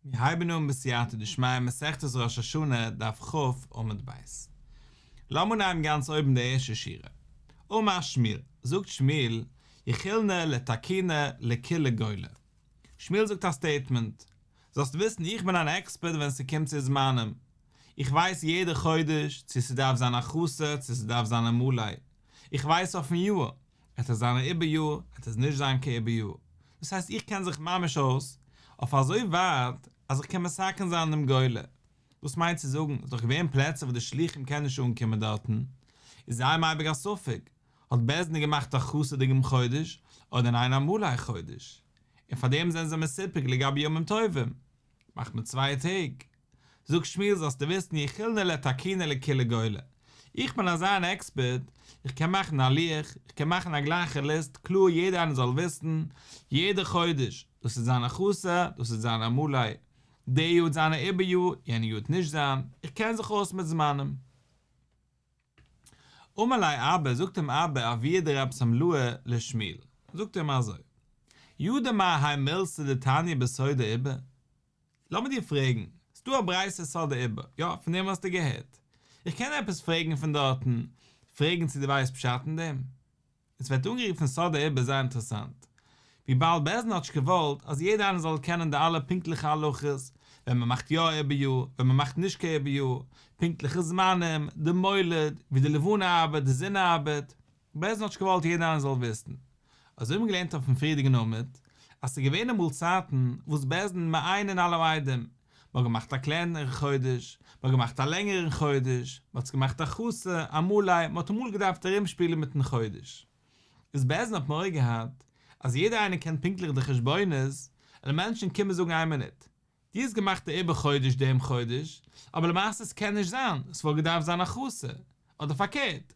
מיר הייבן אן בסייעתא דשמיא מסכת ראש השנה דף כ עמוד ב'. לאמיר אנהייבן גאנץ אויבן די ערשטע שורה. אמר שמואל, זאגט שמואל, יכילנא לתקוני לכולה גולה. שמואל זאגט א סטעיטמענט, זאלסט וויסן איך בין אן עקספערט ווען ס'קומט צו זמנים. איך ווייס יעדע חודש צו ס'דארף זיין א חסר צו ס'דארף זיין א מלא. איך ווייס אויפן יאר, עט עס זיין א עיבור יאר, עט עס נישט זיין קיין עיבור יאר. דאס הייסט איך קען זיך ממש אויס, אויף אזוי ווייט אז איך קען מתקן זיין דעם גולה. דאס מיינט צו זאגן, ס'איז דאך געווען פלעצער וואס די שלוחים קענען נישט אנקומען דארטן, איז זיי האבן אייביג א ספק, האט בית דין געמאכט א חסר'דיגן חודש, אדער ניין א מלא חודש. און פאר דעם זענען זיי מסופק לגבי ימים טובים. מאכט מען צוויי טעג. זאגט שמואל זאלסטו וויסן יכילנא לתקוני לכולה גולה. איך בין אזא אן עקספערט, איך קען מאכן א לוח, איך קען מאכן א גלייכע ליסט, קלאר יעדער איינער זאל וויסן, יעדע חודש, דאס וועט זיין א חסר, דאס וועט זיין א מלא, די יאר וועט זיין א עיבור יאר, יענע יאר וועט נישט זיין, איך קען זיך אויס מיט זמנים. אמר ליה אבא, זאגט אים אבא אבוה דרב שמלאי לשמואל, זאגט ער אים אזוי, ידע מר האי מילתא דתניא בסוד העיבור? לאמיר דיר פרעגן, ס'דא א ברייתא סוד העיבור, יא, פון דעם האסטו געהערט? איך קען עפעס פרעגן פון דארטן, פרעגן צו דו ווייסט פשט אין דעם? עס ווערט אנגערופן סוד העיבור זייער אינטערעסאנט, וויבאלד בית דין האט נישט געוואלט אז יעדער איינער זאל קענען די אלע פונקטליכע הלכות, ווען מען מאכט יא עיבור יאר, ווען מען מאכט נישט קיין עיבור יאר, פונקטליכע זמנים, די מולד, ווי די לבנה ארבעט, די זון ארבעט, בית דין האט נישט געוואלט יעדער איינער זאל וויסן. אזוי האט מען געלערנט אויפן פריערדיגן עמוד, אז ס'איז געווען אמאל צייטן וואס בית דין מעיינין על העדים, מ'האט געמאכט א קלענערן חודש, מ'האט געמאכט א לענגערן חודש, מ'האט עס געמאכט א חסר, א מלא, מ'האט אמאל געדארפט ארומשפילן מיטן חודש. איז בית דין האט מורא געהאט אז יעדער איינער קען פונקטליך די חשבונות, און מענטשן קומען זאגן איין מינוט, דו האסט געמאכט א עיבור חודש דעם חודש, אבער למעשה עס קען נישט זיין, עס וואלט געדארפט זיין א חסר, אדער פארקערט,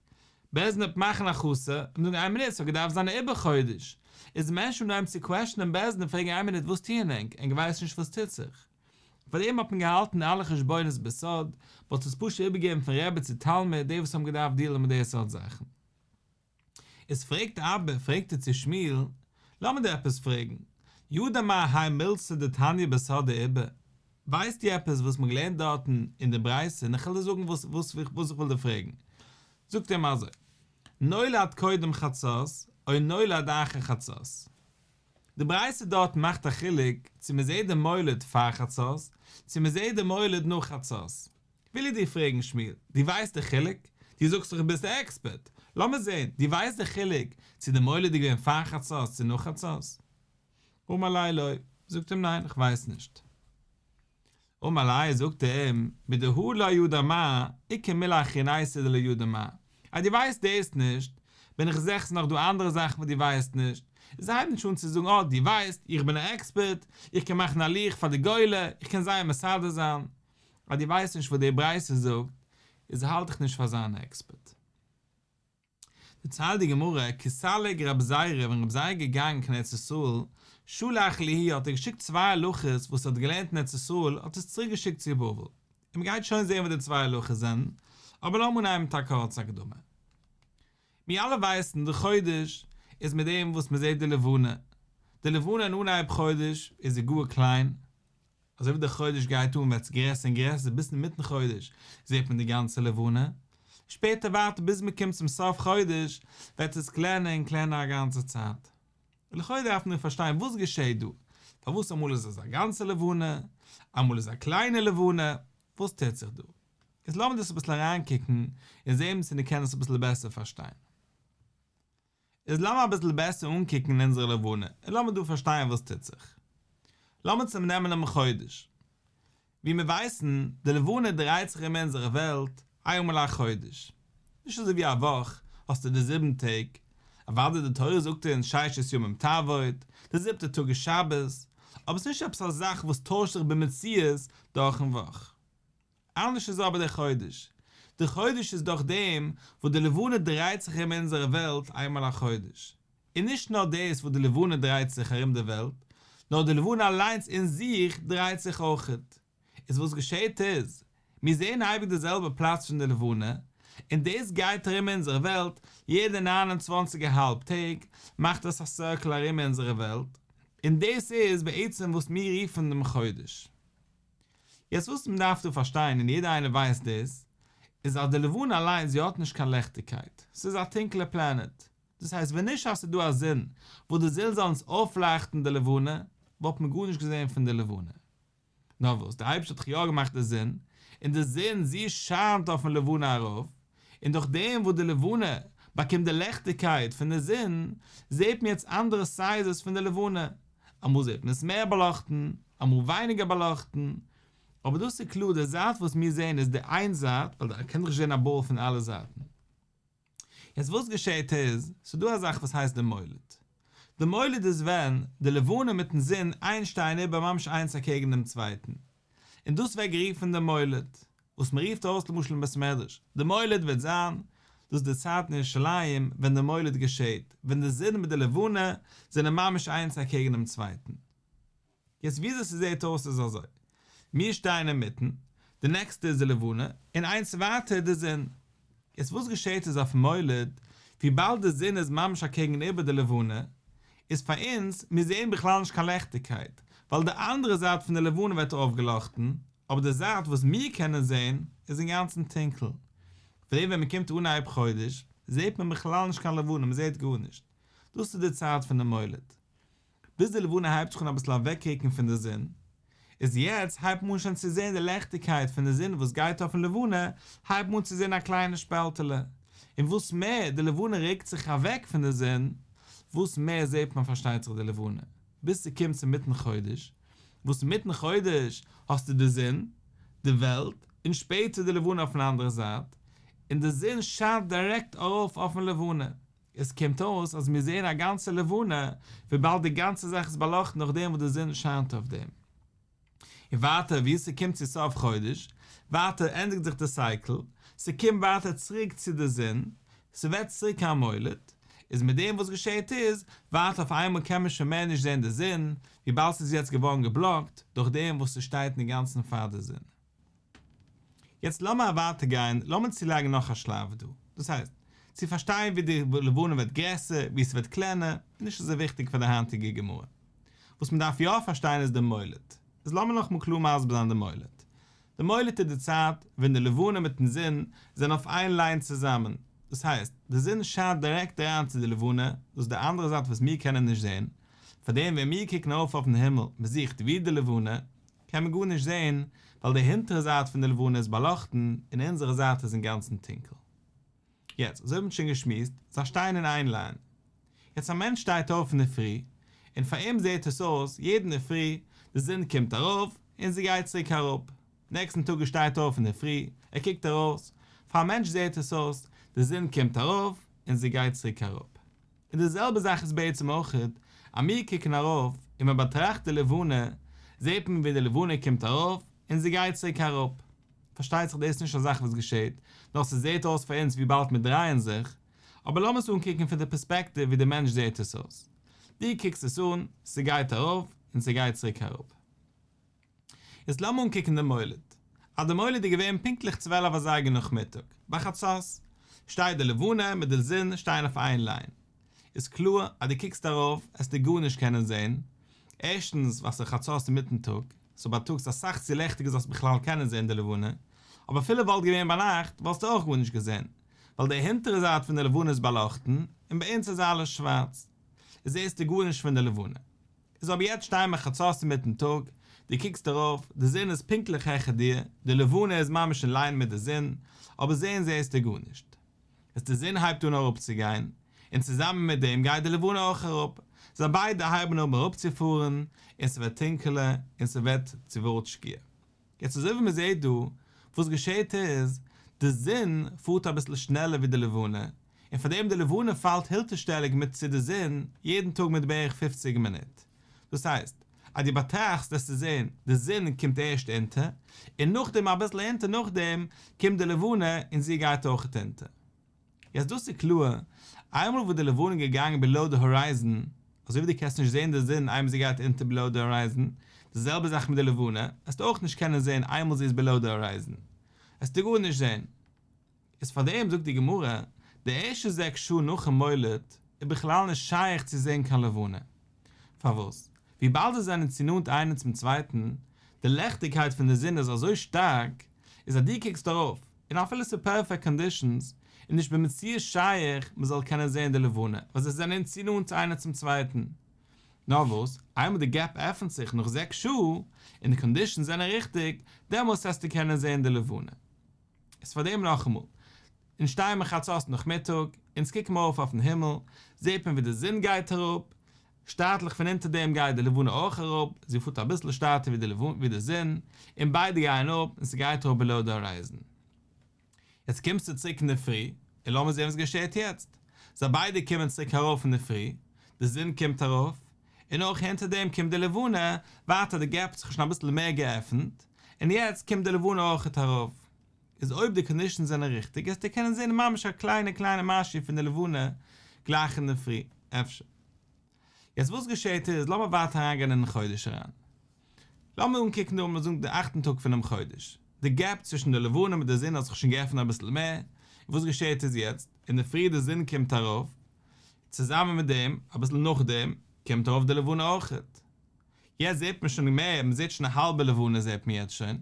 בית דין וועט מאכן א חסר, און זאגן איין מינוט, ס'האט געדארפט זיין א עיבור חודש, איז מענטשן אנהייבן צו קוועשטענען בית דין און פרעגן איין מינוט וואס טוען ענק, ענק ווייסן נישט וואס טוט זיך. פאר דעם האט מען געהאלטן אלע חשבונות בסוד, מ'האט עס פשוט איבערגעגעבן פון רבי צו תלמיד, די וואס האבן געדארפט דיעלן מיט די סארט זאכן. איז פרעגט אבא, פרעגט ער צו שמואל, לאמיר דיר עפעס פרעגן, ידע מר האי מילתא דתניא בסוד העיבור, ווייסטו עפעס וואס מ'האט געלערנט דארטן אין די ברייתא, און איך וועל דיר זאגן וואס וואס וואס איך וויל דיר פרעגן. זאגט ער אים אזוי, נולד קודם חצות או נולד אחר חצות. די ברייתא דארט מאכט א חילוק צו מ'זעט די מולד פאר חצות, צו מ'זעט די מולד נאך חצות. וויל איך דיר פרעגן שמואל, דו ווייסט די חילוק? דו זאגסט דאך דו ביסט א עקספערט, לאמיר זען, דו ווייסט די חילוק צו די מולד איז געווען פאר חצות צו נאך חצות? אמר ליה לא, זאגט אים ניין איך ווייס נישט. אמר ליה זאגט ער אים, מדהא לא ידע מר, איכא מילי אחרנייתא דלא ידע מר, אז דו ווייסט דאס נישט, בין איך זיכער ס'איז נאך דא אנדערע זאכן וואס דו ווייסט נישט, איז הייב נישט אן צו זאגן אה דו ווייסט, איך בין א עקספערט, איך קען מאכן א לוח פאר די גולה, איך קען זייער מסדר זיין, אז דו ווייסט נישט וואס די ברייתא זאגט, איז האלט דיך נישט פאר אזא אן עקספערט. דערציילט די גמרא, כי סליק רב זירא, ווען רב זירא איז געגאנגען קיין ארץ ישראל, שלח להו האט ער געשיקט צוויי הלכות וואס ער האט געלערנט אין ארץ ישראל, האט עס צוריק געשיקט צו בבל. און מען גייט שוין זען וואס די צוויי הלכות זענען, אבער לאמיר אנהייבן מיט א קורצע הקדמה. מיר אלע ווייסן די חודש איז מיט דעם וואס מען זעט די לבנה, די לבנה אין אנהייב חודש איז זי גאר קליין, אזוי ווי דער חודש גייט אן ווערט עס גרעסער און גרעסער ביז אינמיטן חודש זעט מען די גאנצע לבנה, שפעטער ווייטער ביז מען קומט צום סוף חודש ווערט עס קלענער און קלענער א גאנצע צייט. לכאו' דארף מען פארשטיין וואס געשעט דא, פארוואס אמאל איז עס א גאנצע לבנה, אמאל איז א קליינע לבנה, וואס טוט זיך דא? איז לאמיר דאס אביסל אריינקוקן און זען צו מיר קענען עס אביסל בעסער פארשטיין. איז לאמיר אביסל בעסער אנקוקן אונזערע לבנה און לאמיר דא פארשטיין וואס טוט זיך. לאמיר צום נעמען דעם חודש. ווי מיר ווייסן, די לבנה דרייט זיך ארום אונזערע וועלט איינמאל א חודש. נישט אזוי ווי א וואך האסטו די זיבן טעג. אוודאי די תורה זאגט אונז ששת ימים תעבוד, די זיבטע טאג איז שבת, אבער ס'נישט עפעס א זאך וואס טוישט זיך במציאות דורכן וואך. אנדערש איז אבער דער חודש. דער חודש איז דורך דעם וואס די לבנה דרייט זיך ארום אונזערע וועלט איינמאל א חודש. און נישט נאר דאס וואס די לבנה דרייט זיך ארום די וועלט, נאר די לבנה אליינס אין זיך דרייט זיך אויכעט. איז וואס געשעהט איז, מיר זעהן אייביג די זעלבע פלאץ פון די לבנה, און דאס גייט ארום אונזערע וועלט יעדע ניין און צוואנציג א האלב טעג, מאכט עס א סירקל ארום אונזערע וועלט, און דאס איז בעצם וואס מיר רופן דעם חודש. יעצט וואס מען דארף דא פארשטיין און יעדער איינער ווייסט דאס, איז אז די לבנה אליינס זי האט נישט קיין לעכטיגקייט, ס'איז א טונקעלע פלענעט, דאס הייסט ווען נישט אז ס'איז דא א זון וואס די זון זאל אונז אויפלייכטן די לבנה, וואלט מען גארנישט געזען פון די לבנה. נאר וואס, דער אייבערשטער האט דאך יא געמאכט די זון, און די זון זי שיינט אויפן לבנה ארויף, און דורך דעם וואס די לבנה באקומט די לעכטיגקייט פון די זון, זעט מען יעצט אנדערע סייזעס פון די לבנה, אמאל זעט מען עס מער באלאכטן, אמאל ווייניגער באלאכטן, אבער דאס איז קלאר, די זייט וואס מיר זעען איז די איין זייט, ווייל מ'קען דאך נישט זען א באל פון אלע זייטן. יעצט וואס געשעהט איז, ס'איז דא א זאך וואס הייסט די מולד. די מולד איז ווען די לבנה מיטן זון איין שטייען איבער ממש איינס אקעגן דעם צווייטן. און דאס ווערט גערופן די מולד. וואס מען רופט אויס למשל אין בית מדרש, די מולד וועט זיין, דאס איז די צייט אין ירושלים ווען די מולד געשעהט, ווען די זון מיט די לבנה זענען ממש איינס אקעגן דעם צווייטן. יעצט וויאזוי ס'זעהט אויס איז אזוי, מיר שטייען אינמיטן, די נעקסטע איז די לבנה, און איינס ווייטער די זון. יעצט וואס געשעהט איז אויפן מולד, וויבאלד די זון איז ממש אקעגן איבער די לבנה, איז פאר אונז, מיר זעהן בכלל נישט קיין לעכטיגקייט, ווייל די אנדערע זייט פון די לבנה ווערט אויפגעלאכטן, אבער די זייט וואס מיר קענען זעהן איז אינגאנצן טונקל. פארדעם ווען מ'קומט אנהייב חודש, זעהט מען בכלל נישט קיין לבנה, מ'זעהט גארנישט. דאס איז די צייט פון די מולד. ביז די לבנה הייבט זיך אן אביסל אוועקרוקן פון די זון, איז יעצט הייבט מען אן שוין צו זען די לעכטיגקייט פון די זון וואס גייט אויפן לבנה, הייבט מען אן צו זען א קליינע שפעלטעלע, און וואס מער די לבנה רוקט זיך אוועק פון די זון, וואס מער זעט מען פארשטייט זיך די לבנה, ביז ס'קומט צו מיטן חודש, וואס מיטן חודש האסטו די זון, די וועלט, און שפעטער די לבנה אויפן אנדערע זייט, און די זון שיינט דירעקט ארויף אויפן לבנה. עס קומט אויס אז מיר זעען א גאנצע לבנה וויבאלד די גאנצע זאך איז באלאכטן נאך דעם וואס די זון שיינט אויף דעם. און ווייטער ווי ס'קומט צו סוף חודש, ווייטער ענדיגט זיך די סייקל, ס'קומט ווייטער צוריק צו די זון, ס'ווערט צוריק א מולד, איז מיט דעם וואס געשעהט איז, ווייטער אויף איינמאל קען מען שוין מער נישט זעהן די זון, וויבאלד ס'איז יעצט געווארן געבלאקט דורך דעם וואס ס'שטייט אינגאנצן פאר די זון. יעצט לאמיר ווייטער גיין, לאמיר צולייגן נאך א שלב דא. דאס הייסט, צו פארשטיין ווי די לבנה ווערט גרעסער, ווי עס ווערט קלענער, איז נישט אזוי וויכטיג פאר די היינטיגע גמרא. וואס מען דארף יא פארשטיין איז די מולד. איז לאמיר נאכאמאל קלאר מסביר זיין די מולד. די מולד איז די צייט ווען די לבנה מיטן זון זענען אויף איין ליין צוזאמען. דאס הייסט, די זון שיינט דירעקט אריין צו די לבנה, דאס איז די אנדערע זייט וואס מיר קענען נישט זען. פארדעם ווען מיר קוקן ארויף אויפן הימל, מען זוכט וואו די לבנה, קען מען גארנישט זעהן ווייל די הינטערע זייט פון די לבנה איז באלאכטן און אונזערע זייט איז אינגאנצן טונקל. יעצט, אזוי ווי מ'האט שוין געשמועסט, זיי שטייען אין איין ליין. יעצט א מענטש שטייט אויף אינדערפרי, און פאר אים זעהט עס אויס יעדן אינדערפרי, די זון קומט ארויף און זי גייט צוריק אראפ. נעקסטן טאג ער שטייט אויף אינדערפרי, ער קוקט ארויס, פאר א מענטש זעהט עס אויס, די זון קומט ארויף און זי גייט צוריק אראפ. און די זעלבע זאך איז בעצם אויכעט, אז מיר קוקן ארויף און מען באטראכט די לבנה, זעט מען ווי די לבנה קומט ארויף און זי גייט צוריק אראפ. פארשטייט זיך דאס איז נישט א זאך וואס געשעט, נאר ס'זעט אויס פאר אונז וויבאלד מיר דרייען זיך, אבער לאמיר עס אנקוקן פון די פערספעקטיוו ווי די מענטש זעט עס אויס. דו קוקסט עס אן, ס'גייט ארויף און ס'גייט צוריק אראפ. יעצט לאמיר אנקוקן די מולד. אז די מולד איז געווען פונקטליך 12 אזייגער נאכמיטאג, ביי חצות, שטייט די לבנה מיט די זון שטייען אויף איין ליין. איז קלאר אז דו קוקסט ארויף עסטו גארנישט קענען זען, ערשטנס ווייל ס'איז חצות אינמיטן טאג, סאו בייטאג איז אסאך צו לעכטיג זאלסט בכלל קענען זען די לבנה, אבער אפילו וואלט געווען ביינאכט וואלסטו אויך גארנישט געזען, ווייל די הינטערע זייט פון די לבנה איז באלאכטן און ביי אונז איז אלעס שווארץ, איז זעסטו גארנישט פון די לבנה. איז אבער יעצט שטייען מיר חצות אינמיטן טאג, דו קוקסט ארויף, די זון איז פונקטליך העכער דיר, די לבנה איז ממש אין ליין מיט די זון, אבער זעהן זעהסטו גארנישט. איז די זון הייבט אן אראפצוגיין, און צוזאמען מיט דעם גייט די לבנה אויך אראפ, זיי ביידע הייבן אן אראפצופארן, און ס'ווערט טונקעלער, און ס'ווערט צוווארט שקיעה. יעצט אזוי ווי מ'זעהט דא, וואס געשעהט איז, די זון פארט אביסל שנעלער ווי די לבנה, און פאר דעם די לבנה פאלט הינטערשטעליג מיט צו די זון יעדן טאג מיט בערך פופציג מינוט. דאס הייסט, אז דו באטראכסט וועסטו זעהן, די זון קומט ערשט אונטער, און נאכדעם אביסל אונטער נאכדעם קומט די לבנה און זי גייט אויכעט אונטער. יעצט דאס איז קלאר, איינמאל וואס די לבנה איז געגאנגען בילאו די הארייזאן, אזוי ווי דו קענסט נישט זען די זון איינמאל זי גייט אונטער בילאו די הארייזאן, די זעלבע זאך מיט די לבנה, וועסטו אויך נישט קענען זען איינמאל זי איז בילאו די הארייזאן, וועסטו גארנישט זען. איז פאר דעם זאגט די גמרא, די ערשטע זעקס שעה נאכן מולד איז בכלל נישט שייך צו זען קיין לבנה. פארוואס? וויבאלד זיי זענען צו נאנט איינער צום צווייטן, די לעכטיגקייט פון די זון איז אזוי שטארק, איז אז דו קוקסט ארויף, און אפילו ס'איז פערפעקט קאנדישאנס, איז נישט במציאות שייך מ'זאל קענען זען די לבנה, ווייל זיי זענען צו נאנט איינער צום צווייטן. נאר וואס, איינמאל די געפ עפנט זיך נאך זעקס שעה, און די קאנדישאנס זענען ריכטיג, דעמאלס העסטו קענען זען די לבנה. איז פארדעם נאכאמאל, אונז שטייען מיר חצות נאכמיטאג, אונז קוקן מיר ארויף אויפן הימל, זעט מען ווי די זון גייט אראפ, שטאטליך פון אונטער דעם גייט די לבנה אויך אראפ, זי פארט אביסל שטאטער ווי די ווי די זון, און ביידע גייען אפ, און ס'גייט אראפ בעלאו די הארייזן. יעצט קומסטו צוריק אינדערפרי, און לאמיר זען וואס געשעט יעצט. זיי ביידע קומען צוריק ארויף אינדערפרי, די זון קומט ארויף, און אויך הינטער דעם קומט די לבנה, ווייטער די געפ האט זיך שוין אביסל מער געעפנט, און יעצט קומט די לבנה אויכעט ארויף. איז אויב די קאנדישאנס זענען ריכטיג וועסטו קענען זען ממש א קליינע קליינע משהו פון די לבנה גלייך אינדערפרי, אפשר. יעצט וואס געשעט איז, לאמיר ווייטער אריינגיין אינעם חודש אריין. לאמיר אנקוקן דא לאמיר זאגן די אכטן טאג פונעם חודש. די געפ צווישן די לבנה מיט די זון האט זיך שוין געעפנט אביסל מער, און וואס געשעט איז יעצט, אינדערפרי די זון קומט ארויף, צוזאמען מיט דעם, אביסל נאכדעם, קומט ארויף די לבנה אויכעט. יעצט זעט מען שוין מער, מען זעט שוין א האלבע לבנה זעט מען יעצט שוין.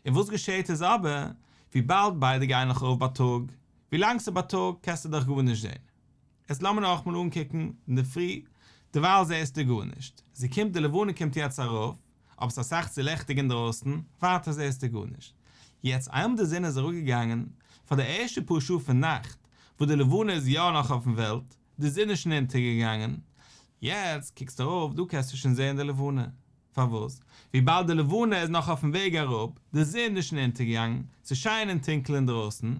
און וואס געשעט איז אבער, וויבאלד ביידע גייען נאך ארויף בייטאג, ווילאנג ס'איז בייטאג קענסטו דאך גארנישט זען. יעצט לאמיר נאכאמאל אנקוקן אינדערפרי, דערווייל זעסטו גארנישט, זי קומט די לבנה קומט יעצט ארויף, אבער ס'איז אסאך צו לעכטיג אינדרויסן, ווייטער זעסטו גארנישט. יעצט איינמאל די זון איז אראפגעגאנגען, פאר די ערשטע פאר שעה פון נאכט, וואס די לבנה איז יא נאך אויפן וועלט, די זון איז שוין אונטערגעגאנגען, יעצט קוקסטו ארויף, דא קענסטו שוין זען די לבנה. פארוואס? וויבאלד די לבנה איז נאך אויפן וועג אראפ, די זון איז שוין אונטערגעגאנגען, ס'איז שיין און טונקל אינדרויסן,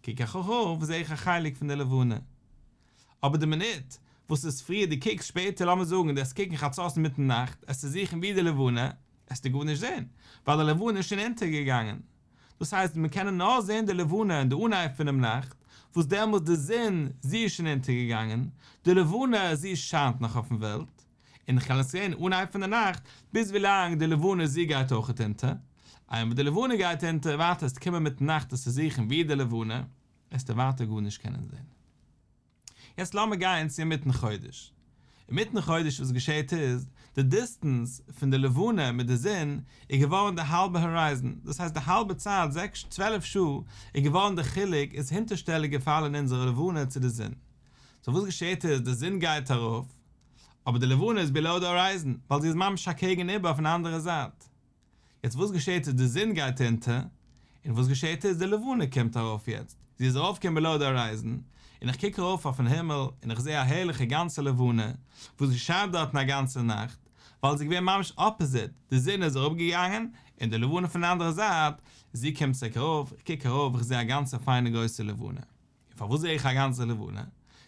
קוק איך ארויף זעה איך א חלק פון די לבנה. אבער די מינוט וואס איז פריער דו קוקסט שפעטער לאמיר זאגן דו עסט קוקן חצות אינמיטן נאכט עסטו זוכן ווי די לבנה עסטו גארנישט זען ווייל די לבנה איז שוין אונטערגעגאנגען. דאס הייסט מיר קענען נאר זען די לבנה אין די אנהייב פונעם נאכט וואס דעמאלס די זון זי איז שוין אונטערגעגאנגען, די לבנה זי שיינט נאך אויפן וועלט. און איך קען עס זען אנהייב פון די נאכט ביז ווילאנג די לבנה זי גייט אויכעט אונטער, איינמאל די לבנה גייט אונטער ווייטער עסטו קומען מיטן נאכט עסטו זוכן ווי די לבנה, עסטו ווייטער גארנישט קענען זען. יעצט לאמיר גיין צו אינמיטן חודש. אינמיטן חודש וואס געשעהט איז, די דיסטענס פון די לבנה מיט די זון איז געווארן די האלבע הארייזן, דאס הייסט די האלבע צייט זעקס צוועלף שעה איז געווארן די חילוק איז הינטערשטעליג געפאלען אונזערע לבנה צו די זון. סאו וואס געשעהט איז די זון גייט ארויף, אבער די לבנה איז בילאו די הארייזן, ווייל זי איז ממש אקעגן איבער אויפן אנדערע זייט. יעצט וואס געשעהט איז די זון גייט אונטער, און וואס געשעהט איז די לבנה קומט ארויף יעצט, זי איז ארויפגעקומען בילאו די הארייזן, און איך קוק ארויף אויפן הימל און איך זעה א הערליכע גאנצע לבנה וואס זי שיינט דארטן א גאנצע נאכט, ווייל זי איז געווען ממש אפעזיט, די זון איז אראפגעגאנגען, און די לבנה פון די אנדערע זייט, זי קומט צוריק ארויף, איך קוק ארויף איך זעה א גאנצע פיינע גרויסע לבנה. און פארוואס זעה איך א גאנצע לבנה?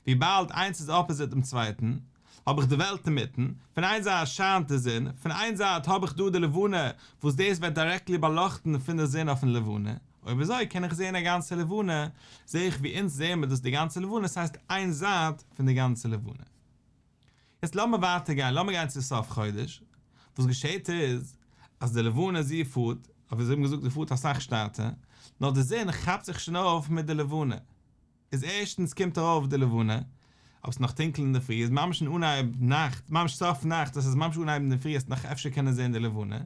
וויבאלד איינס איז אפאזיט דעם צווייטן, האב איך די וועלט אינמיטן, פון איין זייט שיינט די זון, פון איין זייט האב איך דא די לבנה וואס דאס ווערט דירעקטלי באלאכטן פון די זון אויפן לבנה, אויב אזוי קען איך זען א גאנצע לבנה, זעה איך ווי אונז זעען מיר דאס די גאנצע לבנה, ס'הייסט איין זייט פון די גאנצע לבנה. יעצט לאמיר ווייטער גיין, לאמיר גיין צו סוף חודש, וואס געשעט איז, אז די לבנה זי פארט, אבער זיי האבן געזאגט זי פארט אסאך שטאטער, נאר די זון כאפט זיך שוין אויף מיט די לבנה, איז ערשטנס קומט ארויף די לבנה, אבער ס'איז נאך טונקל אינדערפרי, איז ממש אין אנהייב נאכט, ממש סוף נאכט, דאס איז ממש אנהייב אינדערפרי וועסטו נאך אפשר קענען זען די לבנה,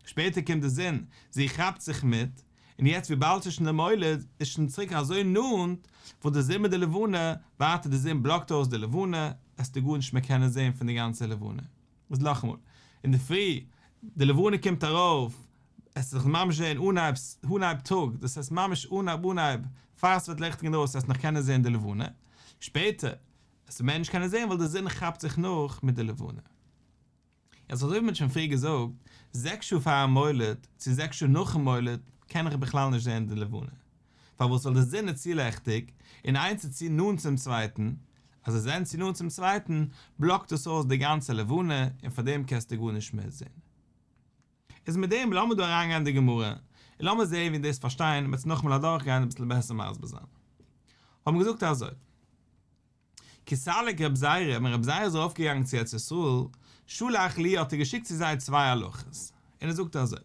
שפעטער קומט די זון, זי כאפט זיך מיט, און יעצט וויבאלד ס'איז שוין די מולד איז שוין צוריק אזוי נאנט וואס די זון מיט די לבנה, ווייטער די זון בלאקט אויס די לבנה, עסטו גארנישט מער קענען זען פון די גאנצע לבנה. איז נאכאמאל, אינדערפרי, די לבנה קומט ארויף, עסט זיך ממש זען אנהייב אנהייב טאג, דאס הייסט ממש אנהייב אנהייב, פאר ס'ווערט ליכטיג אינדרויסן עסט נאך קענען זען די לבנה, שפעטער, עסטו מער נישט קענען זען ווייל די זון כאפט זיך נאך מיט די לבנה. יעצט אזוי ווי מען האט שוין פריער געזאגט, זעקס שעה פארן מולד צו זעקס שעה נאכן מולד קען איך בכלל נישט זען די לבנה. פארוואס? ווייל די זון איז צו לעכטיג, און איינס איז צו נאנט צום צווייטן, אז זיי זענען צו נאנט צום צווייטן בלאקט דאס אויס די גאנצע לבנה און פאר דעם קענסטו גארנישט מער זען. איז מיט דעם לאמיר דא אריינגיין אין די גמרא, און לאמיר זען ווי דאס פארשטיין, מ'וועט עס נאכאמאל אדורכגיין אביסל בעסער מסביר זיין. האבן געזאגט אזוי. כי סליק רב זירא, ווען רב זירא איז ארויפגעגאנגען צו ארץ ישראל, שלח להו האט ער געשיקט צו זיי צוויי הלכות, און ער זאגט אזוי,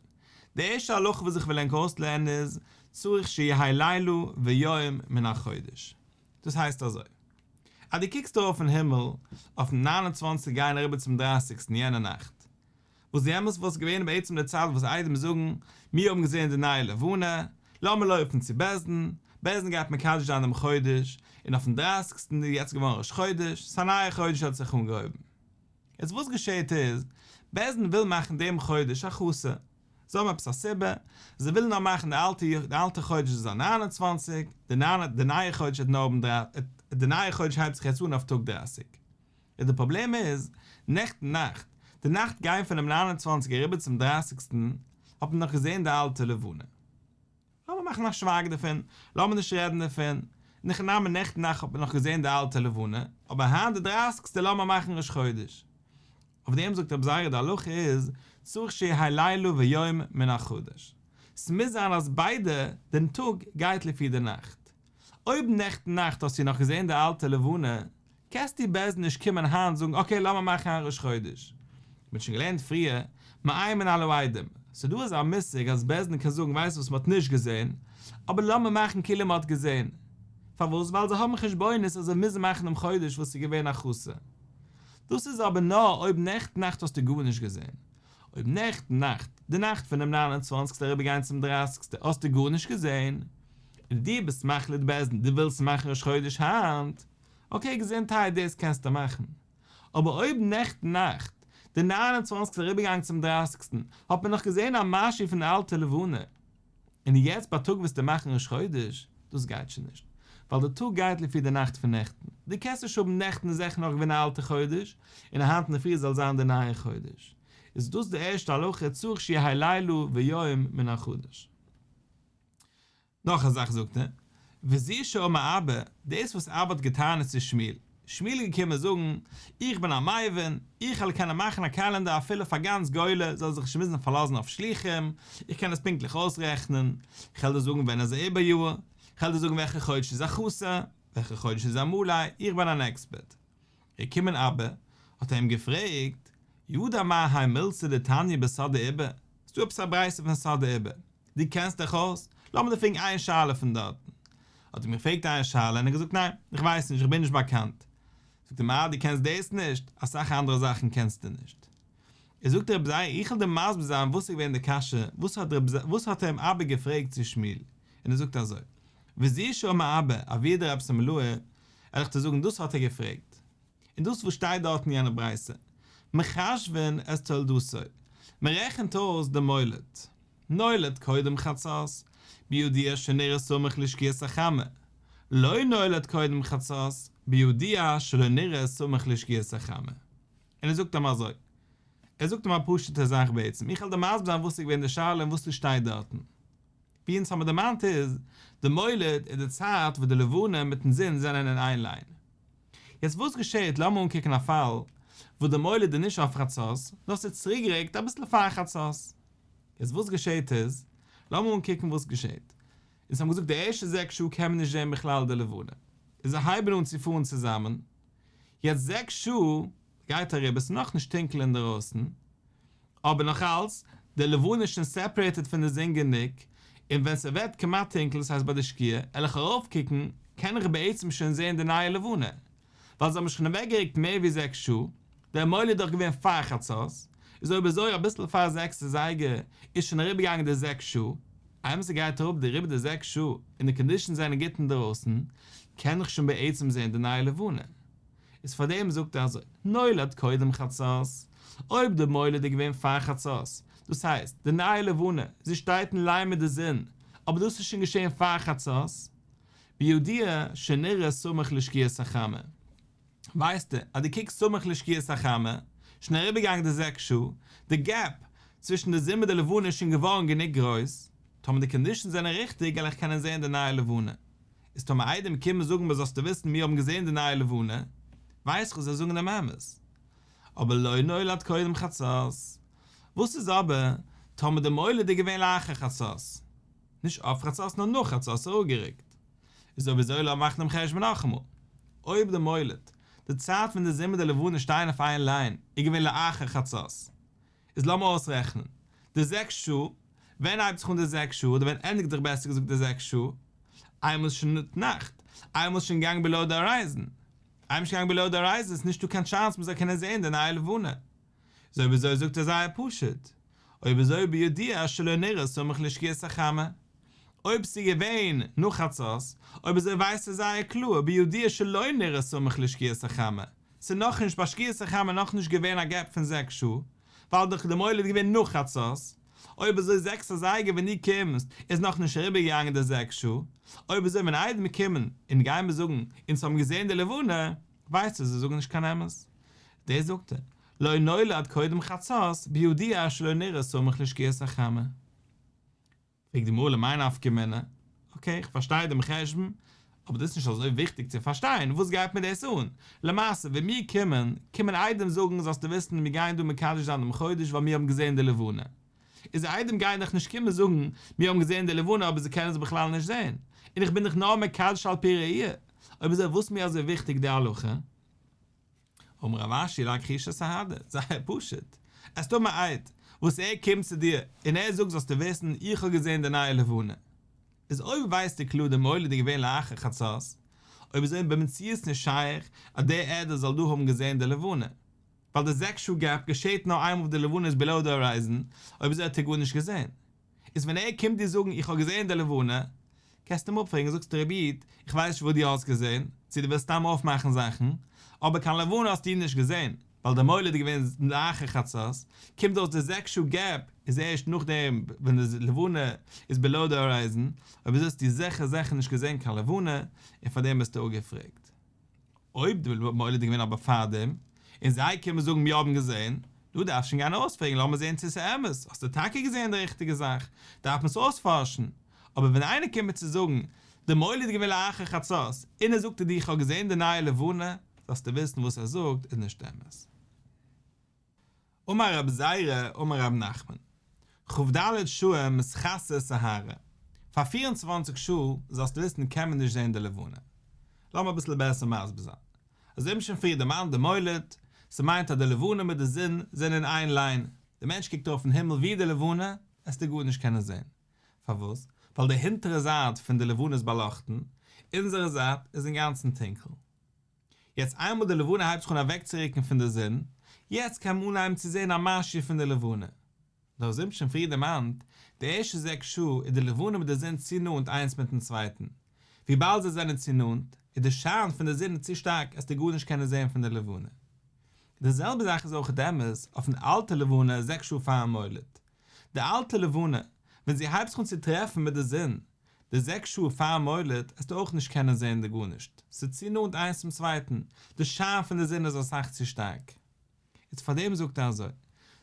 די ערשטע הלכה וואס איך וויל ענק אויסלערנען איז, צריך שיהא לילה ויום מן החודש. דאס הייסט אזוי, אז דו קוקסט ארויף אין הימל אויפן ניין און צוואנציג גייען אריבער צום דרייסיגסטן יענע נאכט, וואס דעמאלס וואלט געווען בעצם די צייט וואס עדים זאגן, מיר האבן געזען די נייע לבנה, לאמיר לויפן צו בית דין, בית דין גייט מקדש זיין דעם חודש, און אויפן דרייסיגסטן איז יעצט געווארן ראש חודש, ס'איז א נייע חודש האט זיך אנגעהויבן. יעצט וואס געשעהט איז, בית דין וויל מאכן דעם חודש א חסר, זיי האבן עפעס א סיבה, זיי ווילן נאר מאכן די אלטע די אלטע חודש זאל זיין 29, די די נייע חודש וועט נאר האבן די נייע חודש הייבט זיך יעצט אן אויף טאג 30. און די פראבלעם איז, נעכטן נאכט, די נאכט גיין פונעם 29 אריבער צום דרייסיגסטן, האט מען נאך געזען די אלטע לבנה. לאמיר מאכן א שווייג דערפון, לאמיר נישט רעדן דערפון, אין הכי נמי נעכטן נאכט האט מען נאך געזען די אלטע לבנה, אבער היינט די דרייסיגסטע לאמיר מאכן ראש חודש. אויף דעם זאגט רבי זירא די הלכה איז, צריך שיהא לילה ויום מן החדש. ס'מוז זיין אז ביידע, דעם טאג גייט לפי די נאכט. אויב נעכטן נאכט האסטו נאך געזען די אלטע לבנה, קענסטו בית דין נישט קומען היינט זאגן אקעי לאמיר מאכן א ראש חודש. מ'האט שוין געלערנט פריער, מאיימין על העדים, ס'דא אזא מושג אז בית דין קען זאגן ווייסט וואס מ'האט נישט געזען, אבער לאמיר מאכן כאילו מ'האט געזען. פארוואס? ווייל זיי האבן חשבונות אז זיי מוזן מאכן דעם חודש וואס איז געווען א חסר. דאס איז אבער נאר אויב נעכטן נאכט האסטו גארנישט געזען. אויב נעכטן נאכט, די נאכט פונעם ניין און צוואנציגסטע אריבערגיין צום דרייסיגסטע האסטו גארנישט געזען, און דו ביסט מחליט בית דין דו ווילסט מאכן ראש חודש היינט, אקעי געזונטהייט דאס קענסטו מאכן. אבער אויב נעכטן נאכט, די ניין און צוואנציגסטע אריבערגעגאנגען צום דרייסיגסטן, האט מען נאך געזען א משהו פון די אלטע לבנה, און יעצט בייטאג ווילסטו מאכן ראש חודש, דאס גייט שוין נישט, ווייל די טאג גייט לפי די נאכט פון נעכטן, דו קענסט נישט האבן נעכטן איז זיכער נאך געווען א אלטע חודש, און היינט אינדערפרי זאל זיין די נייע חודש. איז דאס די ערשטע הלכה צריך שיהא לילה ויום מן החדש. נאך א זאך זאגט ער, וזו שאמר אבא, דאס וואס אבא האט געטענה'ט צו שמואל, שמואל איז געקומען זאגן, איך בין א מבין, איך וועל קענען מאכן א קעלענדער אפילו פאר גאנץ גולה, זאל זיך נישט מוזן פארלאזן אויף שלוחים, איך קען עס פונקטליך אויסרעכנען, איך וועל דיר זאגן ווען איז א עיבור יאר, איך וועל דיר זאגן וועלכע חודש איז א חסר, וועלכע חודש איז א מלא, איך בין אן עקספערט. איז געקומען אבא, האט ער אים געפרעגט, ידע מר האי מילתא דתניא בסוד העיבור, ס'דא עפעס א ברייתא פון סוד העיבור, דו קענסט דיך אויס? לאמיר דיר פרעגן איין שאלה פון דארטן. האט ער אים געפרעגט איין שאלה און ער האט געזאגט ניין, איך ווייס נישט, איך בין נישט באקאנט. זאגט אים אה, דו קענסט דאס נישט? אסאך אנדערע זאכן קענסטו נישט. איז זאגט רבי זירא, איך וועל דיר מסביר זיין וואס איז געווען די קשיא, וואס האט רבי וואס האט אים אבא געפרעגט צו שמואל, און ער זאגט אזוי, וזו שאמר אבא, אבוה דרבי שמלאי, וועל איך דיר זאגן דאס האט ער געפרעגט. און דאס וואס שטייט דארט אין יענע ברייתא, מחשבין את תולדותו, מען רעכנט אויס די מולד, נולד קודם חצות, בידוע שנראה סמוך לשקיעת החמה, לא נולד קודם חצות, בידוע שלא נראה סמוך לשקיעת החמה. און ער זאגט אים אזוי, ער זאגט אים א פשוט'ע זאך בעצם, איך וועל דיר מסביר זיין וואס איז געווען די שאלה און וואס עס שטייט דארטן. ווי אונז האמיר דערמאנט איז, די מולד איז די צייט וואס די לבנה מיטן זון זענען אין איין ליין. יעצט וואס געשעהט, לאמיר אנקוקן א פאל וואס די מולד איז נישט אויף חצות, נאר ס'איז צוריקגערוקט אביסל פאר חצות. יעצט וואס געשעהט איז, לאמיר אנקוקן וואס געשעהט. אונז האבן געזאגט די ערשטע זעקס שעה קען מען נישט זעהן בכלל די לבנה. און זיי הייבן אן צו פארן צוזאמען. יעצט זעקס שעה גייט אריבער, ס'איז נאכנישט טונקל אינדערויסן, אבער נאך אלץ, די לבנה איז שוין סעפערעיטעד פון די זון גענוג, און ווען ס'ווערט כמעט טונקל, דאס הייסט ביי די שקיעה, על איך ארויפקוקן, קען איך בעצם שוין זען די נייע לבנה, ווייל זיי האבן שוין אוועקגערוקט מער ווי זעקס שעה, דער מולד איז דאך געווען פאר חצות, איז אויב אזוי אביסל פאר זעקס אזייגער איז שוין אריבערגעגאנגען די זעקס שעה, איינמאל ס'גייט אראפ די אריבער די זעקס שעה און די קאנדישאנס זענען גוט אינדערויסן, קען איך שוין בעצם זען די נייע לבנה. איז פאר דעם זאגט ער אזוי, נולד קודם חצות, אויב די מולד איז געווען פאר חצות, דאס הייסט, די נייע לבנה, זי שטייט אין ליין מיט די זון, אבער דאס איז שוין געשען פאר חצות, בידוע שנראה סמוך לשקיעת החמה. ווייסטו אז דו קוקסט סמוך לשקיעת החמה, שוין אריבערגעגאנגען די זעקס שעה, די געפ צווישן די זון מיט די לבנה איז שוין געווארן גענוג גרויס, טאמער די קאנדישאנס זענען ריכטיג וועל איך קענען זען די נייע לבנה. איז טאמער עדים קומען זאגן מיר זאלסטו וויסן מיר האבן געזען די נייע לבנה, ווייס איך אז זיי זאגן דעם אמת. אבער לא נולד קודם חצות. וואס איז אבער טאמער די מולד איז געווען לאחר חצות? נישט אויף חצות נאר נאך חצות אראפגערוקט. איז אויב אזוי לאמיר מאכן דעם חשבון נאכאמאל. אויב די מולד, די צייט ווען די זון מיט די לבנה שטייען אויף איין ליין, איז געווען לאחר חצות, איז לאמיר אויסרעכענען די זעקס שעה, ווען הייבט זיך אן די זעקס שעה, אדער ווען ענדיגט זיך בעסער געזאגט די זעקס שעה? איינמאל איז שוין נאכט, איינמאל איז שוין געגאנגען בילאו די הארייזען, איינמאל איז שוין געגאנגען בילאו די הארייזען איז נישטא קיין טשאנס מ'זאל קענען זעהן די נייע לבנה. איז אויב אזוי זאגט ער זייער פשוט, אויב אזוי בידוע שלא נראה סמוך לשקיעת החמה. אויב ס'איז געווען נאך חצות, אויב אזוי ווייסט ער זייער קלאר בידוע שלא נראה סמוך לשקיעת החמה, ס'איז נאכנישט ביי שקיעת החמה נאכנישט געווען א געפ פון זעקס שעה, ווייל דאך די מולד איז געווען נאך חצות, אויב אזוי זעקס אזייגער ווען דו קומסט איז נאכנישט אריבערגעגאנגען די זעקס שעה, אויב אזוי ווען עדים קומען און גייען מיר זאגן אונז האבן געזען די לבנה, ווייסטו זיי זאגן נישט קיין אמת. דאס זאגט ער, לא נולד קודם חצות בידוע שלא נראה סמוך לשקיעת החמה. פרעגט די גמרא למאי נפקא מינה? אקעי, איך פארשטיי דעם חשבון, אבער דאס איז נישט אזוי וויכטיג צו פארשטיין, וואס גייט מיר דאס אן? למעשה, ווען מיר קומען, קומען עדים זאגן, זאלסטו וויסן, מיר גייען דא מקדש זיין דעם חודש ווייל מיר האבן געזען די לבנה. איז די עדים גייען דאך נישט קומען זאגן, מיר האבן געזען די לבנה אבער זיי קענען עס בכלל נישט זען, און איך בין דאך נאר מקדש על פי ראי', אויב אזוי וואס מיר אזוי וויכטיג די הלכה? אמר רב אשי לאכחושי סהדי, זייער פשוט, עס האבן א עד וואס ער קומט צו דיר און ער זאגט זאלסטו וויסן איך האב געזען די נייע לבנה, איז אויב ווייסטו קלאר די מולד איז געווען לאחר חצות, אויב אזוי איז במציאות נישט שייך אז דער עד זאל דא האבן געזען די לבנה, ווייל די זעקס שעה געפ געשעט נאר איינמאל וואס די לבנה איז בילאו די הארייזאן, אויב אזוי האט ער גארנישט געזען. איז ווען ער קומט דיר זאגן איך האב געזען די לבנה, קענסטו אים אפפרעגן, זאגסטו רבי איד, איך ווייס נישט וואס דו האסט געזען, צו דו ווילסט סתם אויפמאכן זאכן, אבער קיין לבנה האסטו נישט געזען, ווייל די מולד איז געווען לאחר חצות, קומט אויס די זעקס שעה געפ איז ערשט נאכדעם ווען די לבנה איז בילאו די הארייזאן, אויב אזוי האסטו זיכער זיכער נישט געזען קיין לבנה, און פארדעם ביסטו אפגעפרעגט. אויב די מולד איז געווען אבער פארדעם, און זיי קומען זאגן מיר האבן געזען, דו דארפסט שוין גיין אויספרעגן לאמיר זען צו עס איז אמת, האסטו טאקע געזען די ריכטיגע זאך, דארף מען עס אויספארשן, אבער ווען איינער קומט מיר צו זאגן די מולד איז געווען לאחר חצות, און ער זאגט דיר איך האב געזען די נייע לבנה, זאלסטו וויסן וואס ער זאגט איז נישט אמת. אמר רבי זירא אמר רב נחמן, כ"ד שעה מתכסה סיהרא, פאר פיר און צוואנציג שעה זאלסטו וויסן קען מען נישט זען די לבנה. לאמיר אביסל בעסער מסביר זיין. אזוי ווי שוין פריער דערמאנט די מולד, ס'מיינט אז די לבנה מיט די זון זענען אין איין ליין, די מענטש קוקט אויפן הימל ווי די לבנה, עסטו גארנישט קענען זען. פארוואס? ווייל די הינטערע זייט פון די לבנה איז באלאכטן, אונזערע זייט איז אינגאנצן טונקל. יעצט איינמאל די לבנה הייבט זיך אן אוועקצורוקן פון די זון, יעצט קען מען אנהייבן צו זען א משהו פון די לבנה. נאר אזוי ווי שוין פריער דערמאנט, די ערשטע זעקס שעה איז די לבנה מיט די זון צו נאנט איינס מיטן צווייטן. וויבאלד זיי זענען צו נאנט, איז די שיין פון די זון צו שטארק עסטו גארנישט קענען זען פון די לבנה. די זעלבע זאך איז אויך אמת אויפן אלטע לבנה זעקס שעה פארן מולד. די אלטע לבנה, ווען זי הייבט זיך אן צו טרעפן מיט די זון, די זעקס שעה פאר מולד עסטו אויך נישט קענען זען די גארנישט, ס'איז צו נאנט איינס צום צווייטן, די שיין פון די זון איז אסאך צו שטארק. איז פאר דעם זאגט ער אזוי,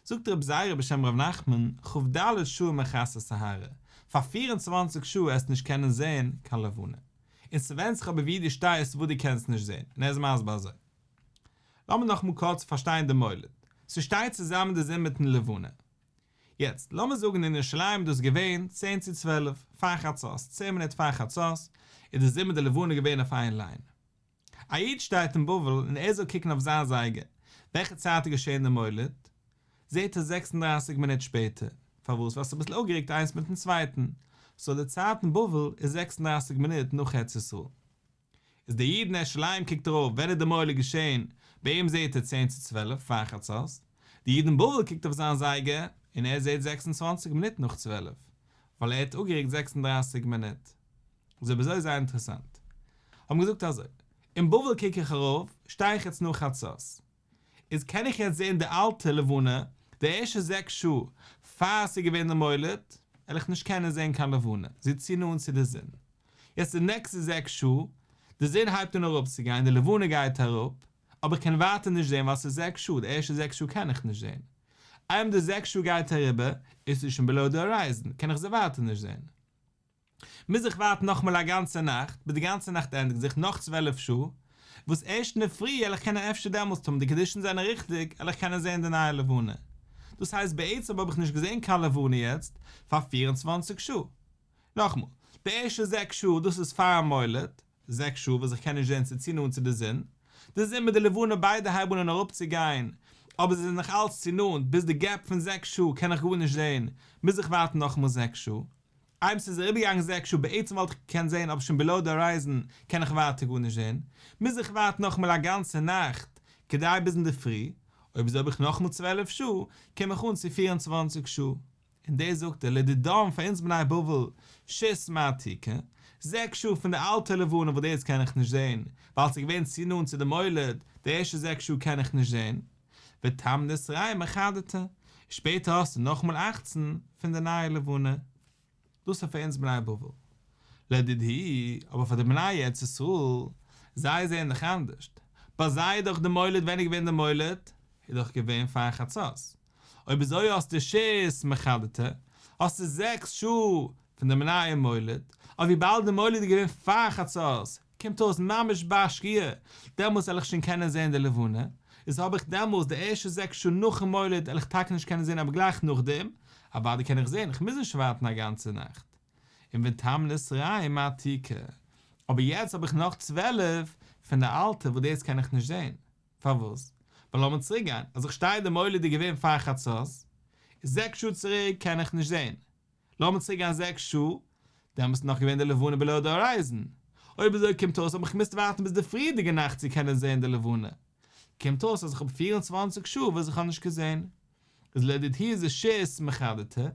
זאגט רבי זירא בשם ר' נחמן, כ"ד שעה מכסה סיהרא, פאר 24 שעה עסטו נישט קענען זען קיין לבנה. און ס'ווענדט זיך אבער ווי דו שטייסט וואס דו קענסט נישט זען, און ער איז מסביר אזוי. לאמיר נאכאמאל קורץ פארשטיין די מולד. ס'שטייט צוזאמען די זון מיטן לבנה. יעצט, לאמיר זאגן אין ירושלים איז דאס געווען צען צו צוועלף, פאר חצות, צען מינוט פאר חצות, איז די זון מיט די לבנה געווען אויף איין ליין. א איד שטייט אין בבל און ער זאל קוקן אויף זיין זייגער, וועלכע צייט איז געשען די מולד, זעט ער 36 מינוט שפעטער. פארוואס? ווייל ס'איז אביסל אפגערוקט איינס מיטן צווייטן. סאו די צייט אין בבל איז 36 מינוט נאך ארץ ישראל. איז דער איד אין ירושלים קוקט ארויף ווען איז די מולד געשען, ביי אים זעהט ער צען צו צוועלף פאר חצות, דער איד אין בבל קוקט אויף זיין זייגער און ער זעהט 26 מינוט נאך צוועלף, ווייל ער האט אפגערוקט 36 מינוט. אזוי אביסל זייער אינטערעסאנט. האבן געזאגט אזוי, אין בבל קוק איך ארויף, שטיי איך יעצט נאך חצות, איז קען איך יעצט זעהן די אלטע לבנה, די ערשטע זעקס שעה פאר ס'איז געווען די מולד, וועל איך נישט קענען זעהן קיין לבנה, זי איז צו נאנט צו די זון. יעצט די נעקסטע זעקס שעה, די זון הייבט אן אראפצוגיין, די לבנה גייט אראפ, אבער איך קען ווייטער נישט זעהן ווייל ס'איז זעקס שעה, די ערשטע זעקס שעה קען איך נישט זעהן. איינמאל די זעקס שעה גייט אריבער, איז זי שוין בילאו די הארייזאן, קען איך זי ווייטער נישט זעהן. מוז איך ווארטן נאכאמאל א גאנצע נאכט, ביז די גאנצע נאכט ענדיגט זיך, נאך צוועלף שעה, וואס ערשט אינדערפרי על איך קענען אפשר דעמאלטס טאמער די קאנדישאנס זענען ריכטיג, על איך קענען זען די נייע לבנה. דאס הייסט בעצם האב איך נישט געזען קיין לבנה יעצט פאר 24 שעה. נאכאמאל, די ערשטע זעקס שעה דאס איז פארן מולד, זעקס שעה וואס איך קען נישט זען ס'איז צו נאנט צו די זון, די זון מיט די לבנה ביידע הייבן אן אראפצוגיין, אבער זיי זענען נאך אלץ צו נאנט, ביז די געפ פון זעקס שעה קען איך גארנישט זען, מוז איך ווארטן נאכאמאל זעקס שעה. איינמאל ס'איז אריבערגעגאנגען זעקס שעה בעצם וואלט איך געקענט זען אבער שוין בילאו די הארייזאן קען איך ווייטער גארנישט זען, מוז איך ווארטן נאכאמאל א גאנצע נאכט כדי ביז אינדערפרי. אויב אזוי האב איך נאכאמאל 12 שעה, קום איך אן צו 24 שעה. און דאס זאגט ער לדידן פאר אונז בני בבל, שית מעתיקא, זעקס שעה פון די אלטע לבנה וואס דאס קען איך נישט זען, ווייל ס'איז געווען צו נאנט צו די מולד, די ערשטע זעקס שעה קען איך נישט זען, ותמני סרי מחדתא, שפעטער האסטו נאכאמאל אכצן פון די נייע לבנה. דאס איז פאר אונז בני בבל. לדידהו, אבער פאר די בני ארץ ישראל, זיי זעען דאך אנדערשט. ביי זיי איז דאך די מולד ווען איז געווען די מולד? איז דאך געווען פאר חצות. אויב אזוי האסטו שית מחדתא, האסטו זעקס שעה פון דעם נייעם מולד, אבער וויבאלד די מולד איז געווען פאר חצות, קומט אויס ממש ביי שקיעה, דעמאלס וועל איך שוין קענען זען די לבנה, איז האב איך דעמאלס די ערשטע זעקס שעה נאכן מולד וועל איך טאקע נישט קענען זען אבער גלייך נאכדעם, אוודאי קען איך זען, איך מוז נישט ווארטן א גאנצע נאכט. און ותמני סרי מעתיקא, אבער יעצט האב איך נאך 12 פון די אלטע וואס דאס קען איך נישט זען. פארוואס? ווייל לאמיר צוריק גיין, אז איך שטיי די מולד איז געווען פאר חצות, איז זעקס שעה צוריק קען איך נישט זען. לאמיר צוריק גיין זעקס שעה, דעמאלס איז נאך געווען די לבנה בילאו די הארייזן. אויב אזוי קומט אויס האב איך געמוזט ווארטן ביז די פריערדיגע נאכט צו קענען זען די לבנה. קומט אויס אז איך האב 24 שעה וואס איך האב נישט געזען. איז לדידהו איז עס שית מחדתא,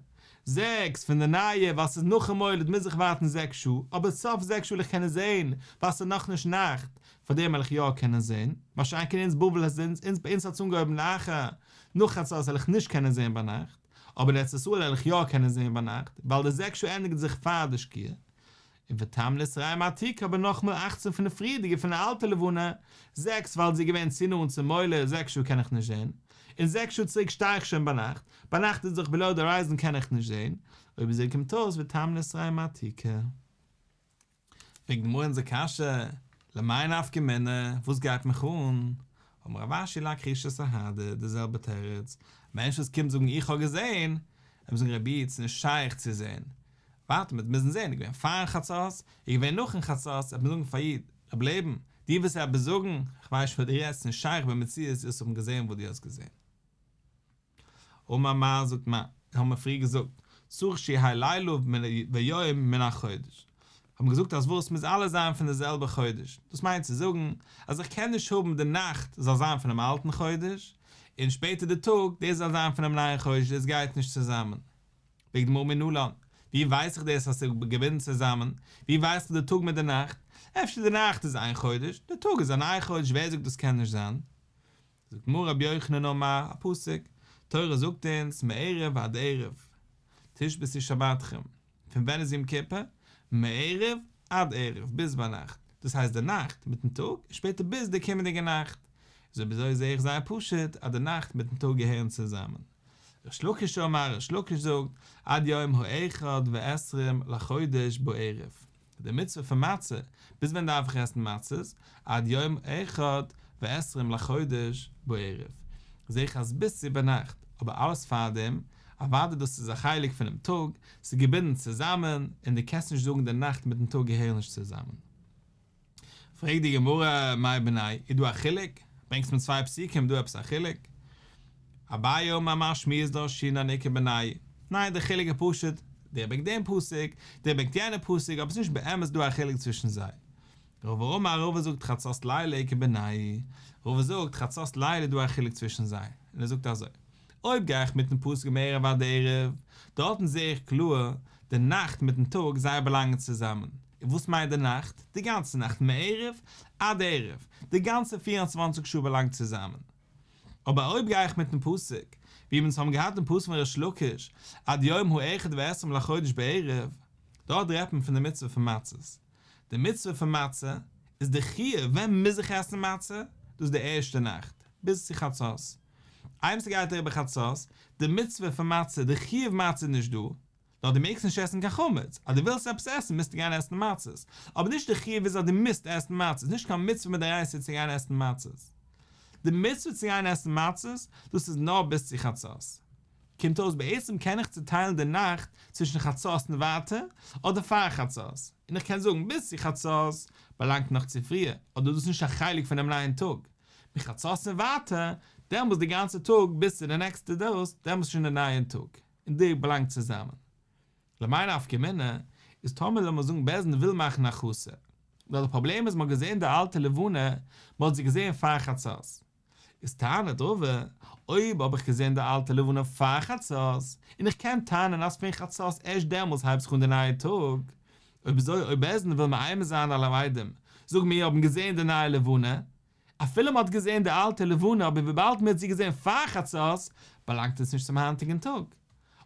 זעקס פון די נייע ווייל ס'איז נאכן מולד מוז איך ווארטן זעקס שעה, אבער סוף זעקס שעה וועל איך קענען זעהן ווייל ס'איז נאכנישט נאכט, פארדעם וועל איך יא קענען זעהן, מה שאין כן אונז בבל עס אונז ביי אונז האט עס אנגעהויבן לאחר נאך חצות וועל איך נישט קענען זעהן ביינאכט, אבער אין ארץ ישראל וועל איך יא קענען זעהן ביינאכט, ווייל די זעקס שעה ענדיגט זיך פאר די שקיעה. און ותמני סרי מעתיקא אבער נאכמאל אכצן פון די פריערדיגע פון די אלטע לבנה, זעקס ווייל זי איז געווען צו נאנט צום מולד, זעקס שעה קען איך נישט זען, און זעקס שעה צוריק שטיי איך שוין ביינאכט, ביינאכט איז דאך בילאו די הארייזאן קען איך נישט זען, אויב אזוי קומט אויס ותמני סרי מעתיקא. פרעגט די גמרא אונזער קשיא, למאי נפקא מינה, וואס גייט מיך אן? אמר רב אשי לאכחושי סהדי, די זעלבע תירוץ, א מענטש וואס קומט זאגן איך האב געזען, וועט מען זאגן רבי איד ס'איז נישט שייך צו זען, ווארט מ'וועט מוזן זען, איז געווען פארן חצות, איז געווען נאכן חצות, וועט מען זאגן פאר איד, רב לעבן, דו ווילסט עפעס זאגן, איך ווייס נישט וואס דו רעדסט, ס'נישט שייך במציאות זאלסט האבן געזען וואס דו האסט געזען. אמר מר זאגט מר, האבן מיר פריער געזאגט, צריך שיהא לילה ויום מן החודש. האבן מיר געזאגט אז וואס מוז אלעס זיין פון די זעלבע חודש, דאס מיינט צו זאגן אז איך קען נישט האבן די נאכט זאל זיין פונעם אלטן חודש, און שפעטער די טאג דאס זאל זיין פונעם נייען חודש, דאס גייט נישט צוזאמען. פרעגט די גמרא מנלן, ווי ווייס איך דאס אז ס'איז געבינדן צוזאמען? ווי ווייס איך די טאג מיט די נאכט? אפשר די נאכט איז איין חודש, די טאג איז א נייע חודש, ווער זאגט דאס קען נישט זיין? זאגט די גמרא רבי יוחנן אמר, א פסוק, תורה זאגט אונז מערב ועד ערב תשבתו שבתכם, פון ווען איז יום כיפור? מערב עד ערב, ביז ביינאכט, דאס הייסט די נאכט מיטן טאג, און שפעטער ביז די קומענדיגע נאכט, איז אויב אזוי זעה איך זייער פשוט אז די נאכט מיטן טאג געהערן צוזאמען. ריש לקיש אמר, ריש לקיש זאגט, עד יום האחד ועשרים לחודש בערב. די מצוה פון מצה, ביז ווען דארף איך עסן מצות? עד יום אחד ועשרים לחודש בערב. זעה איך אז ביז צו ביינאכט, אבער אלעס פארדעם, אוודאי דאס איז א חלק פונעם טאג, ס'איז געבינדן צוזאמען, און דו קענסט נישט זאגן די נאכט מיטן טאג געהערן נישט צוזאמען. פרעגט די גמרא, מאי בינייהו, איז דא א חילוק? ברענגסט מיר צוויי פסוקים, איז דא עפעס א חילוק? אביי אמר מר שמועות דרשינן איכא בינייהו, ניין די חילוק איז פשוט, דער ברענגט דעם פסוק, דער ברענגט יענע פסוק, אבער עס איז נישט באמת דא א חילוק צווישן זיי. רבא אמר רבא זאגט חצות לילה איכא בינייהו, רבא זאגט חצות לילה איז דא א חילוק צווישן זיי, און ער זאגט אזוי, אויב גיי איך מיטן פסוק מערב עד ערב, דארטן זעה איך קלאר, די נאכט מיטן טאג זיי באלאנגען צוזאמען, און וואס מיינט די נאכט? די גאנצע נאכט מערב עד ערב, די גאנצע 24 שעה באלאנגט צוזאמען. אבער אויב גיי איך מיטן פסוק, ווי אונז האבן געהאט דעם פסוק פון ריש לקיש, עד יום האחד ועשרים לחודש בערב, דארט רעדט מען פון די מצוה פון מצות. די מצוה פון מצה איז די חיוב ווען מוז איך עסן מצה? דאס איז די ערשטע נאכט, ביז צו חצות. איינמאל ס'גייט אריבער חצות, די מצוה פון מצה, די חיוב מצה איז נישט דא, נאר דו מעגסט נישט עסן קיין חמץ, אז דו ווילסט עפעס עסן מוזטו גיין עסן מצות, אבער נישט די חיוב איז אז דו מוזט עסן מצות, נישט קיין מצוה מדאורייתא צו גיין עסן מצות. די מצוה צו גיין עסן מצות, דאס איז נאר ביז צו חצות. קומט אויס בעצם קען איך צוטיילן די נאכט צווישן חצות און ווייטער, אדער פאר חצות, און איך קען זאגן ביז צו חצות באלאנגט נאך צו פריער, אדער דאס איז נישט א חלק פונעם נייעם טאג, מחצות און ווייטער, דעמאלס די גאנצע טאג ביז צו די נעקסטע דאס, דעמאלס איז שוין די נייע טאג, און די באלאנגט צוזאמען. למאי נפקא מינה, איז טאמער לאמיר זאגן בית דין וויל מאכן א חסר, נאר די פראבלעם איז מ'האט געזען די אלטע לבנה, מ'האט זי געזען פאר חצות. איז טענה'ט רבא, אויב האב איך געזען די אלטע לבנה פאר חצות, און איך קען טענה'ן אז פון חצות ערשט דעמאלס הייבט זיך אן די נייע טאג, אויב אזוי אויב בית דין וויל מאיים זיין על העדים, זאג מיר האבן געזען די נייע לבנה, אפילו מ'האט געזען די אלטע לבנה אבער וויבאלד מ'האט זי געזען פאר חצות, באלאנגט עס נישט צום היינטיגן טאג.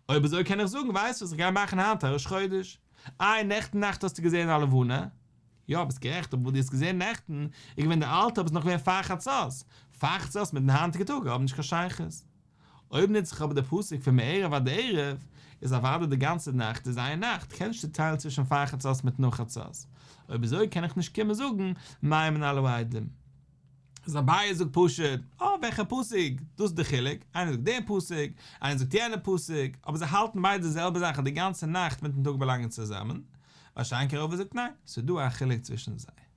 אויב אזוי קען איך זאגן ווייסט וואס איך גיי מאכן היינט א ראש חודש. איי נעכטן נאכט האסטו געזען א לבנה? יא ביסט גערעכט אבער וואס דו האסט געזען נעכטן איז געווען די אלטע אבער ס'איז נאך געווען פאר חצות, פאר חצות מיטן היינטיגע טאג האבן נישט קיין שייכות. אויב נוץ איך אבער די פסוק פון מערב עד ערב, איז אוודאי די גאנצע נאכט איז איין נאכט, קען נישט צוטיילן צווישן פאר חצות מיט נאך חצות, אויב אזוי קען איך נישט קומען זאגן מאיימין על העדים. איז אביי זאגט פשוט, אה וועלכע פסוק, דאס איז די חילוק, איינער זאגט דעם פסוק, איינער זאגט יענע פסוק, אבער זיי האלטן ביידע די זעלבע זאך אז די גאנצע נאכט מיטן טאג באלאנגען צוזאמען, מה שאין כן רבא זאגט ניין, ס'איז דא א חילוק צווישן זיי.